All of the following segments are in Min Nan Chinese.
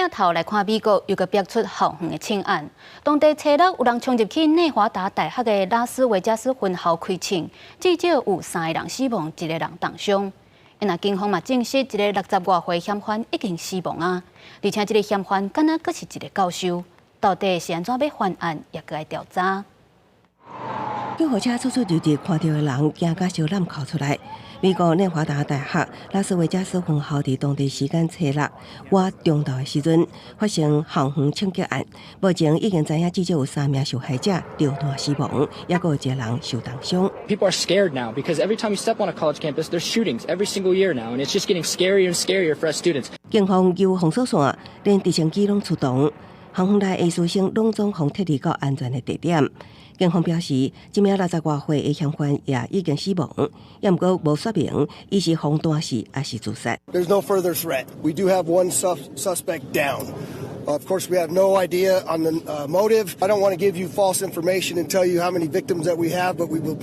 鏡頭來看美國，又閣爆出校園的槍案。當地初六有人衝入去內華達大學的拉斯維加斯分校開槍，至少有三个人死亡，一个人重傷。若警方嘛證實，一个六十外歲嫌犯已經死亡啊！而且這个嫌犯敢若閣是一个教授，到底是按怎欲犯案，也閣愛調查。救護車出出入入，看著的人驚甲相攬哭出來。美國內華達大學拉斯維加斯分校佇當地時間初六倚中晝的時陣發生校園槍擊案，目前已經知影至少有三名受害者中彈死亡，抑閣有一個人受重傷。 People are scared now because every time you step on a college campus, there's shootings every single year now, and it's just getting scarier and scarier for us students. 警方有封鎖線，連直升機攏出動，校園內的師生攏總予撤離到安全的地點。警方表示，這名六十外歲的嫌犯也已經死亡，抑毋過無說明伊是予彈死抑是自殺。 There's no further threat. We do have one suspect down. Of course, we have no idea on the motive. I don't want to give you false information and tell you how many victims that we have, but we will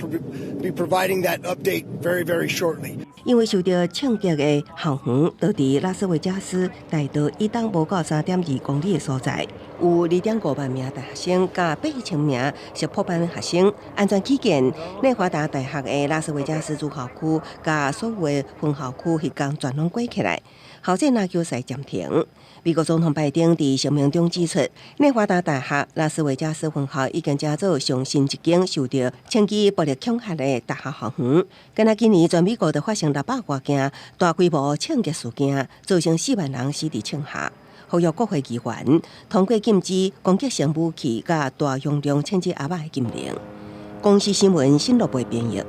be providing that update very, very shortly. 因為受到槍擊的校園，就佇拉斯維加斯大道以東無夠3.2公里的所在，有2.5萬名大學生佮8千名碩博班學生。安全起見，內華達大學的拉斯維加斯主校區佮所有的分校區，彼工全攏關起來，校際籃球賽暫停。美國總統拜登佇聲明中指出，內華達大學拉斯維加斯分校已經成做上新一間受到槍支暴力恐嚇的大學校園。敢若今年全美國就發生600外件大規模槍擊事件，造成4萬人死佇槍下。呼籲國會議員通過禁止攻擊性武器佮大容量槍支盒仔的禁令。公視新聞新羅貝編譯。